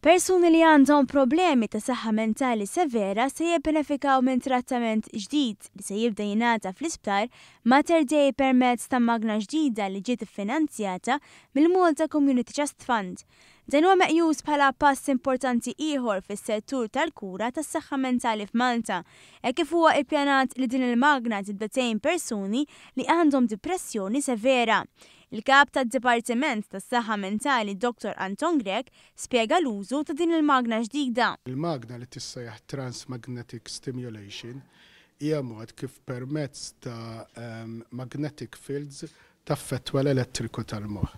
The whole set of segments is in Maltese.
Persuni li għandhom problemi ta' saħħa mentali severa se jibbenefikaw minn trattament ġdid li se jibda jingħata fl-Isptar Mater Dei permezz ta' magna ġdida li ġiet iffinanzjata mill-Malta Community Chest Fund. Dan huwa meqjus bħala pass importanti ieħor fis-settur tal-kura tas-saħħa mentali f'Malta, hekk kif huwa ippjanat li din il-magna tibda tgħin persuni li għandhom dipressjoni severa. Il-Kap tad-Dipartiment tas-Saħħa Mentali Dottor Anton Grech spjega l-użu ta' din il-magna ġdida. Il-magna li tissejjaħ Transmagnetic Stimulation hija mod kif permezz ta' magnetic fields taffettwa l-elettriku tal-moħħ.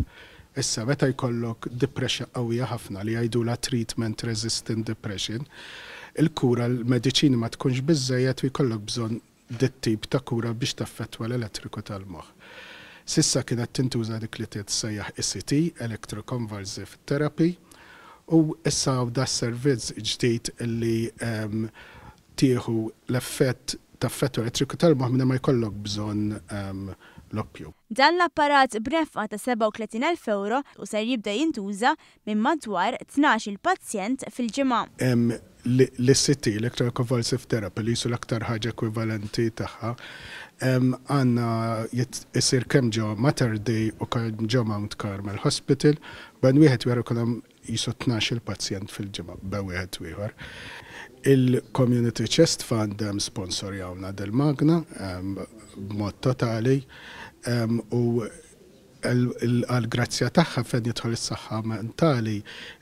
Issa, meta jkollok depression qawwija ħafna li jgħidulha treatment resistant depression, il-kura l-mediċini ma tkunx biżżejjed u jkollok bżonn dit-tip ta' kura biex taffettwa l-elettriku tal-moħħ. S'issa kienet tintuża dik li tissejjaħ ECT, Electroconvulsive Therapy, u issa hawn da servizz ġdid li tieħu l-effett taffettwa elettriku tal-moħħ minn ma jkollok bżonn l-oppju. Dan l-apparat b'nefqa ta' 37,000 ewro u ser jibda jintuża minn madwar 12-il pazjent fil-ġimgħa. L-ECT, Electroconvulsive Therapy, li jisu l-aktar ħaġa ekwivalenti tagħha, għandna isir kemm ġo Mater Dei u kemm ġo Mount Carmel Hospital, bejn wieħed u ieħor ikun hemm jisu 12 pazjent fil-ġimgħa bejn wieħed u ieħor. Il-Community Chest Fund sponsorjawna del-magna b'mod totali u għal-grazzja tagħha fejn jidħol is-saħħa mentali,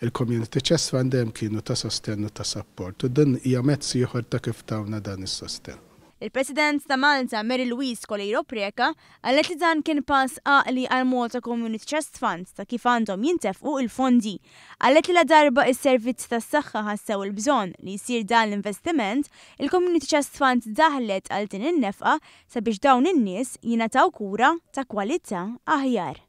il-Community Chest Fund dejjem kienu ta' sostenn u ta' support u din hija mezz ieħor ta' kif tawna dan is-sostenn. Il-President ta' Malta, Mary Louise Coleiro Preca, qalet li dan kien pass għaqli għal Malta Community Chest Fund ta' kif għandhom jintefqu il-fondi. Qalet li la darba is-servizzi tas-saħħa ħassew il-bżonn li jsir dan l-investiment, il-Community Chest Fund daħlet għal din in-nefqa sabiex dawn in-nies jingħataw kura ta' kwalità aħjar.